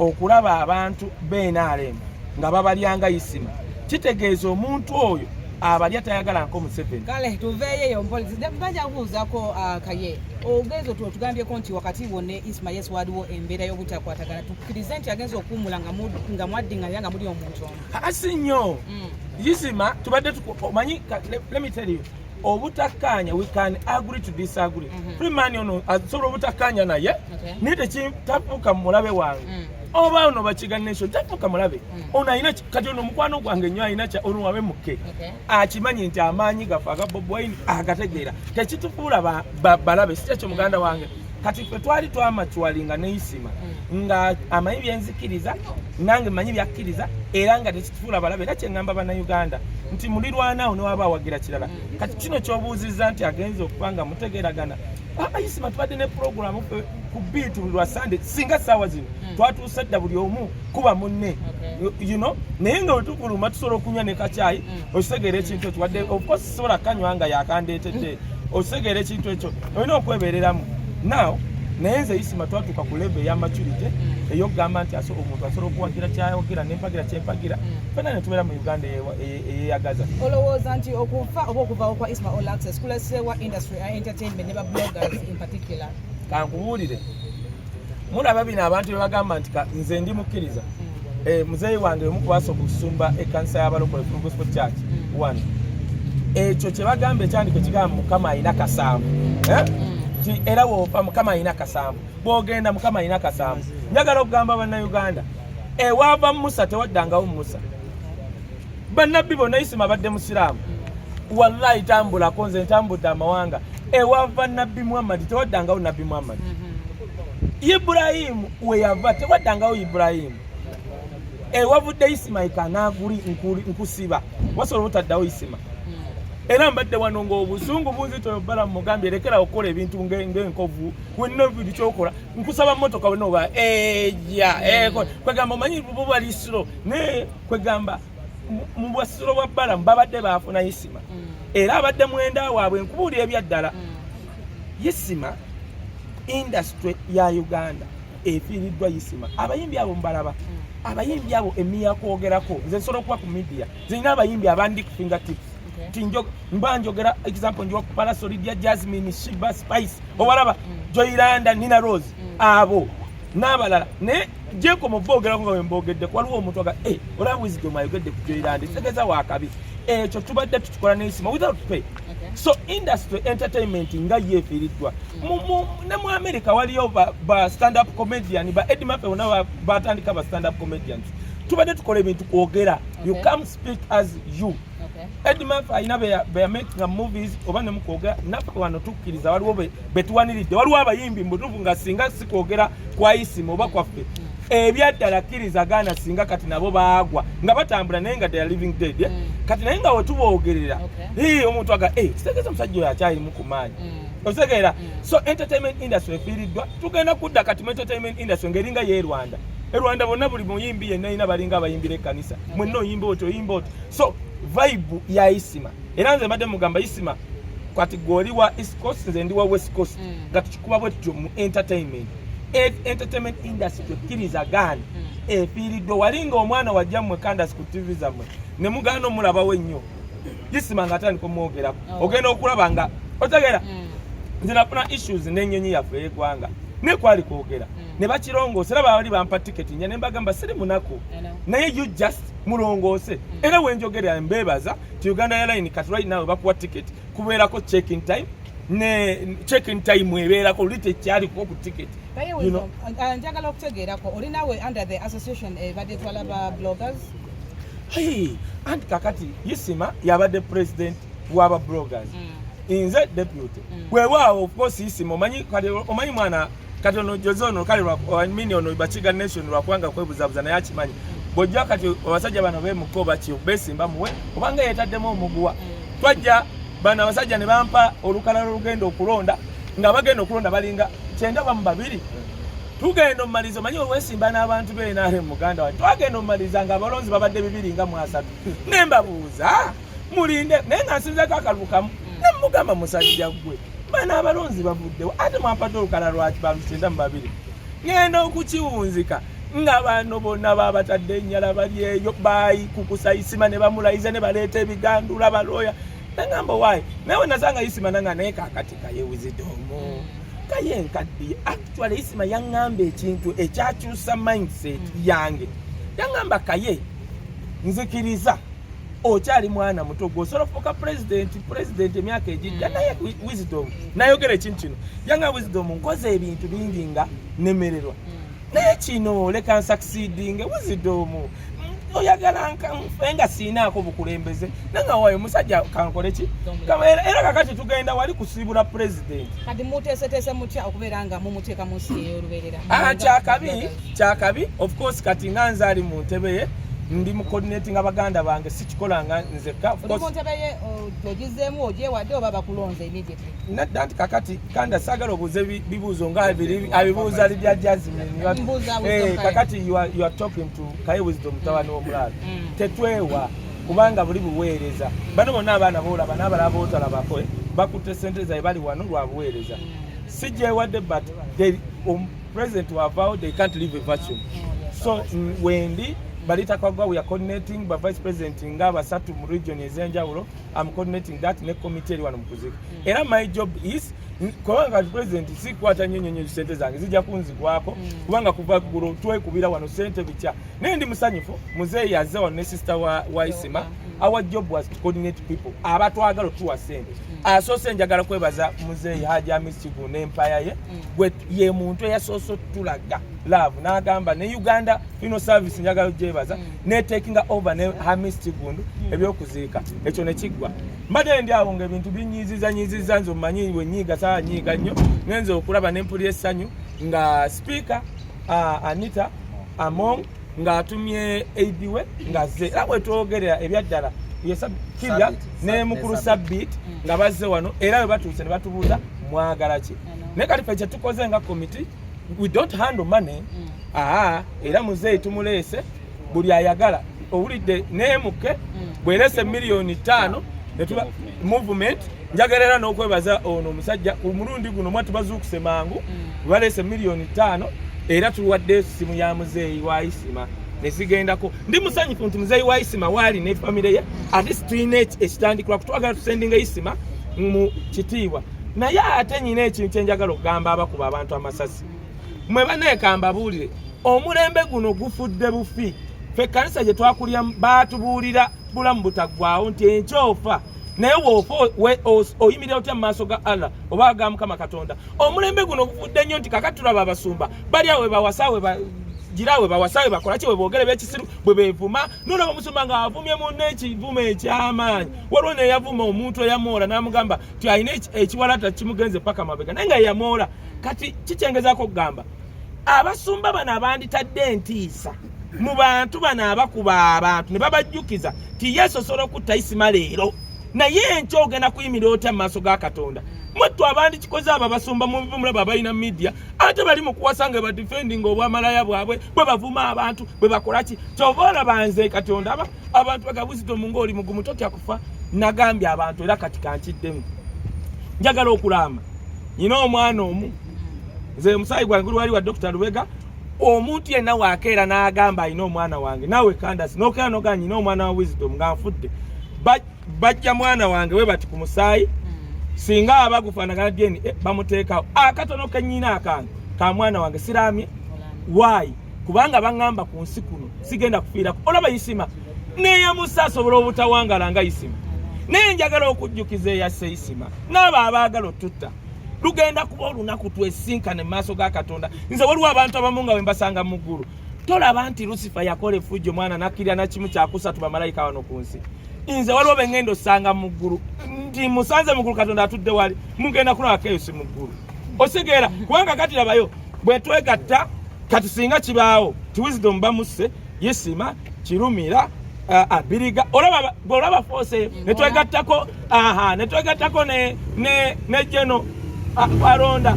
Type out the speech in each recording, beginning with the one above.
Okulaba abantu b'NRM nga babalyanga Isima, kitegeeza omuntu oyo abalya tayagala nko Museveni. Kale tuveeyo eyo mpolisi bajja kubuuzaako. Kaye ogenza otugambyeko nti wakati wo ne Isma, yes, waliwo embeera y'obutakwatagana. Tukkirize nti agenza okuwummula nga mwaddinganya nga muli omuntu omu? Asi nnyo. Isima tubadde omanyi, let me tell you, obutakkaanya, we can agree to disagree. Freeman ono asobola obutakkaanya naye, naye tekitafuuka mulabe wange. Oba ono Bakiga Nation tafuuka mulabe. Ono alina kati ono mukwano gwange nnyo, alina ono wabe muke akimanyi nti amaanyi gaffe aga Bobi Wine agategeera, tekitufuula balabe. Si kyekyo, muganda wange. Kati ffe twali twamaturinga ne Isima nga amanyi byenzikiriza, nange manyi byakkiriza, era nga tekitufuula balabe. Era kyeŋŋamba Bannayuganda nti mulirwanaawo newaba awagira kirala. Kati kino kyobuuzizza nti agenza okuba nga mutegeeragana, Isima tubadde ne puroguramu ku biitu buli lwa Sande. Singa saawa zino twatuuse dda buli omu kuba munne, naye nga wetufuluma tusobola okunywa ne kacyayi. Okitegeera ekintu ekyo? Wadde of course sisobola kanywa nga yakandeetedde. Okitegeera ekintu ekyo? Olina okwebereramu now. Naye nze Isima twatuuka ku level eya maturity ey'okugamba nti omuntu asobola okuwagira kyawagira nempagira kyempagira, fena ne tubeera mu Uganda eyeyagaza. Olowooza nti okufa oba okuvaawo kwa Isma All Access kuleseewa industry ya entertainment ne ba bloggers in particular? Kankubuulire, mulaba bino abantu bye bagamba nti nze ndi mukkiriza. Muzeeyi wange omu kubasa okusumba ekkanisa y'abalokole, Full Gospel Church one. Ekyo kye bagamba, ekyandiko kigamba Mukama alina kasanvu, eh? Ti era woofa Mukama alina kasanvu, bw'ogenda Mukama alina kasanvu. Njagala okugamba Bannayuganda, ewaava Musa tewaddangawo Musa. Bannabbi bonna, Isima abadde musiraamu. Wallahi tambulako, nze ntambudde amawanga, ewava Nabbi Muhammadi tewaddangawo Nabbi Muhammadi. Ibulayimu weyava tewaddangawo Ibulayimu. Ewavudde Isimayi kanaguli nkusiba wasobola obutaddawo Isima. Era mbadde wano ng'obusungu bunzitoyo bbala, mugambye lekera okukola ebintu ng'enkovu wenna buli kyokola. Nkusaba motoka wena oba eja kwegamba omanyi buba lisiro, naye kwegamba mu bwasiro bwa bbalamu babadde baafuna Isima, era abadde mwenda waabwe. Nkubuulira ebyaddala, Isima, industry ya Uganda efiiriddwa Isima. Abayimbi abo mubalaba, abayimbi abo emiya kwogerako. Nze nsobola okuba ku media, nze abayimbi abandi ku fingertips. Ti mba njogera example, njiwa ku Palaso, Lydia Jasmine, Shiba, Spice, obalaba, Joylanda, Nina Rose, abo n'abalala. Naye jekoma oboogerako nga wemboogedde, waliwo omuntu aga, "Eh, olaba Wisdom ayogedde ku Joylanda," kitegeeza wakabi. Ekyo tubadde tukikola n'Isima without pay. So industry entertainment nga ye efiiriddwa. Ne mu America waliyo ba stand up comedian, ba Eddie Murphy bonna batandika ba stand up comedians. Tubadde tukola ebintu kwogera. You come speak as you. Eddie Murphy alina be making movies oba ne mukwogera. Naffe wano tukkiriza waliwo betuwaniridde, waliwo abayimbi mubutuufu nga singa si kwogera kwa Isima oba kwaffe, ebyaddala kkiriza gaana, singa kati nabo baagwa nga batambula, naye nga they are living dead, eh? Kati naye nga wetuboogerera, hii, omuntu aga, "Eh, kitegeeza omusajja oyo akyalimu ku maanyi." Okitegeera? So entertainment industry efiiriddwa. Tugenda kudda kati mu entertainment industry ng'eringa ye Rwanda. E Rwanda bonna buli muyimbi yenna alina balinga abayimbira ekkanisa, mwenna oyimba oti, oyimba oti. So vibe ya Isima, era nze mbadde mugamba Isima, kati gwe oli wa East Coast, nze ndi wa West Coast, nga tukikuba bwe tutyo mu entertainment. Entertainment industry ekkiriza gaana efiiriddwa. Wali nga omwana wajja mmwe kandas ku TV zammwe ne mugaana omulabawo ennyo Isima nga atandika omwogerako. Ogenda okulaba nga otegeera. Nze nafuna issues n'ennyonyi yaffe ey'eggwanga, naye kwali kwogera ne bakirongoosa. Era baali bampa tiketi nnya ne mbagamba siri munaku, naye you just mulongoose. Era wenjogerera mbeebaza ti Uganda Airline kati right now bakuwa ticket kubeerako checking time, ne checking time ebeerako, luli tekyaliko ku ticket. Naye You know. Wisdom, njagala okutegeerako, oli naawe under the association ebadde etwala ba bloggers? Hey, anti kakati Isima yabadde president w'aba bloggers, nze deputy. Weewaawo, of course Isima omanyi kati, omanyi mwana kati ono Jose ono kale I mean ono Bakiga Nation lwakubanga kwebuzabuza, naye akimanyi bw'ojja kati abasajja bano bemuko baki besimba muwe obanga yeetaddemu omuguwa. Twajja bano abasajja ne bampa olukalala olugenda okulonda, nga bagenda okulonda balinga 92. Tugenda omumaliza, omanyi wewesimba n'abantu b'NRM, muganda wange, twagenda omumaliza nga abalonzi babadde 230. Ne mbabuuza, mulinde, naye nga nsinzeko akalulu kamu. Ne mugamba, musajja gwe, bano abalonzi bavuddewo, ate mwampadde olukala lwaki ba 92? Ngenda okukiwunzika Nga bano bonna babatadde ennyala bali eyo bayikukusa Isima ne bamulayiza ne baleeta ebigandula balooya. Nagamba waayi, naye wenasanga Isima nanga naye kakati Kaye Wisdom Kaye nkaddiye. Actually Isima yaŋŋamba ekintu ekyakyusa mindset yange. Yaŋŋamba, "Kaye, nzikiriza okyali mwana muto, gwe osobola okufuuka president emyaka egijja." Naye Wisdom nayogera ekintu kino, yanga, "Wisdom, nkoze ebintu bingi nga nemererwa, naye kino leka nsucceedinge. Wisdom, oyagala nfe nga siinaako bukulembeze?" Nanga waayo musajja kankole ki? Era kakati tugenda wali kusiibula president. Kati muteeseteese mutya okubeera nga mumuteeka mu nsi ey'olubeerera? Ah, kyakabi, kyakabi. Of course kati nga nze ali mu ntebe ye, ndi mu coordinating abaganda bange, sikikolanga nzekka, of Oli mu course. ntebe ye, ogizeemu ogyewadde oba bakulonze immediately? Nadda nti kakati kanda saagala obuuze bibuuzo nga abibuuza Lydia Jasmine. Mbuuza Wisdom Eh, Kaye. Kakati you are talking to Kaye Wisdom, mutabani w'omulaalo. Tetwewa kubanga buli buweereza. Bano bonna abaana boolaba n'abalala bootalabako, bakutte sente zaabwe, bali wano lwa buweereza. Sijjewadde, but president wavaawo, they can't leave a vacuum. So wendi balita kwagwa, we are coordinating ba vice president nga basatu mu region ez'enjawulo. I'm coordinating that ne committee eri wano mu kuziika. Era my job is kubanga president sikwata nnyo nnyo nnyo, sente zange zijja kunzigwako kubanga kuva ggulo twekubira wano sente bitya. Naye ndi musanyufu, muzeeyi azze wano ne sister wa Isima. Our job was to coordinate people abatwagala otuwa sente. Asoose njagala kwebaza muzeeyi Haji Amis Kigu n'empaya ye. Gwe ye muntu eyasoose otulaga love n'agamba ne Uganda Funeral Service njagala ogyebaza ne takinga over ne Hamis Kigundu ebyokuziika ekyo ne kiggwa. Mbadde ndi awo ng'ebintu binyiiziza nyiiziza. Nze omumanyi bwe nyiiga, saa nyiiga nnyo. Ngenze okulaba nempulira essanyu nga Speaker Anita Among ng'atumye aide we ng'azze, era bwe twogerera ebyaddala kirya Sabit, ne mukulu ne Sabit nga bazze wano, era bwe batuuse ne batubuuza mwagala ki. Naye kati ffe kyetukoze nga committee, we don't handle money. Aa, era muzeeyi tumuleese, buli ayagala owulidde neemuke bwereese 5 miliyoni netuba movement. Njagala era n'okwebaza ono omusajja ku mulundi guno mwa tubazuukuse mangu, baleese 5 miliyoni, era tuwadde esimu ya muzeeyi wa Isima nezigendako. Ndi musanyufu nti muzeeyi wa Isima waali ne famire ye, ate situlina ekitandikirwa kutwagala tusendinga Isima mu kitiibwa. Naye ate nyina ekintu kyenjagala okugamba abakuba abantu amasasi, mwe baneeka mbabuulire, omulembe guno gufudde bufi. Ffe ekkanisa gye twakulya baatubuulira bulamu butaggwawo, nti enkyofa naye woofa oyimirira otya mu maaso ga Allah oba ga Mukama Katonda? Omulembe guno gufudde nnyo nti kakati tulaba abasumba bali awo bawasa we gira we bawasa we bakola ki, we boogere byekisiru, bwe beevuma. Nolaba omusumba nga avumye munne ekivumo ekyamaanyi. Waliwo neyavuma omuntu eyamwola n'amugamba ti alina ekiwalata kimugenze paka mabega, naye nga yeyamwola. Kati kikyengezaako okugamba abasumba bano abanditadde entiisa mu bantu bano abakuba abantu ne babajjukiza ti Yesu osobola okutta Isima leero, naye enkya ogenda kuyimirira otya mu maaso ga Katonda? Mwettu abandikikoze abo abasumba mubimulaba abalina media, ate bali mu kuwasa nga badefendinga obwamalaya bwabwe, bwe bavuma abantu, bwe bakola ki. Kyova olaba nze Katonda aba abantu baga Wisdom ng'oli mugumu, totya kufa. Nagambye abantu era kati kankiddemu, njagala okulaama nyina omwana omu. Nze omusaayi gwange guli wali wa Dr. Lubega. Omuntu yenna wakeera n'agamba alina omwana wange, naawe Kandasi nokeera nogaa nyina omwana wa Wisdom nga nfudde, bajja mwana wange we bati ku musaayi, singa aba gufaanagana DNA, bamuteekawo akatono kenyina akange ka mwana wange. Siramye waayi kubanga baŋŋamba ku nsi kuno sigenda kufiirako. Olaba Isima neyamusa asobola obutawangala nga Isima, naye njagala okujjukiza eyasse Isima n'abo abaagala otutta, lugenda kuba olunaku twesinkane mu maaso ga Katonda. Nze waliwo abantu abamu nga bwe mbasanga mu ggulu, tolaba nti Lusifa yakola effujjo mwana nakkirira nakimu kyakusatu bamalayika wano ku nsi. Nze waliwo bengenda osanga mu ggulu nti musanze mu ggulu, Katonda atudde wali, mugenda kulaba keyosi mu ggulu. Ositegeera? Kubanga kati labayo bwe twegatta kati, singa kibaawo ti Wisdom bamusse, Isima Kirumira, Abiriga, olaba bwolaba force netwegattako, aha, netwegattako ne Geno Alonda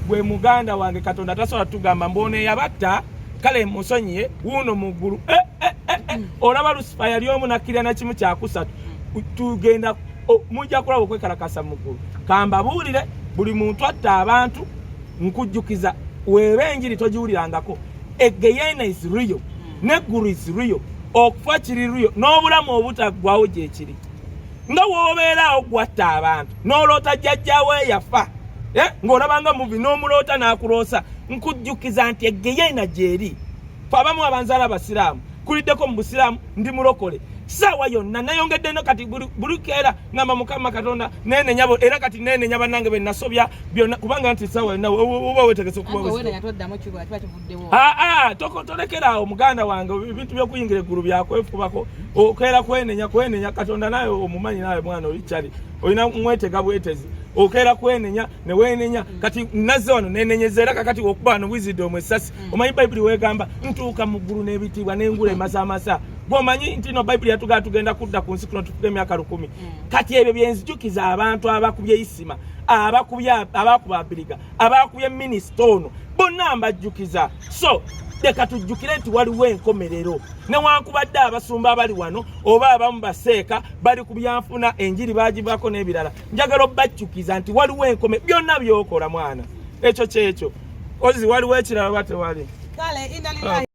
gwe muganda wange. Katonda tasobola tugamba mbono eyabatta, kale musonyiye wuuno mu ggulu. Eh, eh, eh, eh. Olaba Lusifa yali omu nakkirira nakimu kyakusatu. Tugenda mujja kulaba okwekalakasa mu ggulu. Kambabuulire, buli muntu atta abantu nkujjukiza, weeba enjiri togiwulirangako. Egeyena is real, neggulu is real, okufa kiri real, n'obulamu obutaggwawo gyekiri. Nga w'obeeraawo gwatta abantu n'oloota jjajjaawo eyafa, ng'olabanga muvi n'omuloota n'akuloosa. Nkujjukiza nti egeyena gyeri. Fe abamu abanzaala abasiraamu, kuliddeko mu busiraamu, ndi mulokole saawa yonna, nayongedde no kati buli keera ngamba Mukama Katonda nenenya, era kati nenenya bannange be nasobya byonna, kubanga nti saawa yonna oba wetegese okuba. Aa, tolekeraawo muganda wange. Ebintu byokuyingira eggulu byakwefubako, okeera kwenenya, kwenenya Katonda. Naye omumanyi, nawe mwana oli kyali olina mwetega bwetezi, okeera kwenenya newenenya. Kati nazze wano nenenyeza, era kakati okuba wano wisdom esasi. Omanyi Bayibuli wegamba ntuuka mu ggulu n'ebitiibwa n'engula emasamasa. Bw'omanyi nti no Bayibuli yatugamba tugenda kudda ku nsi kuno tufuga emyaka 1000. Kati ebyo byenzijukiza abantu abakubye Isima, abakubye, abakuba Abiriga, abakubye minisita ono, bonna mbajjukiza. So leka tujjukire nti waliwo enkomerero. Newankubadde abasumba abali wano oba abamu baseeka bali ku byanfuna, enjiri bagivako n'ebirala, njagala obajjukiza nti waliwo enkome byonna byokola mwana. Ekyo kyekyo ozi. Waliwo ekirala ba tewali? Kale, inna lillahi.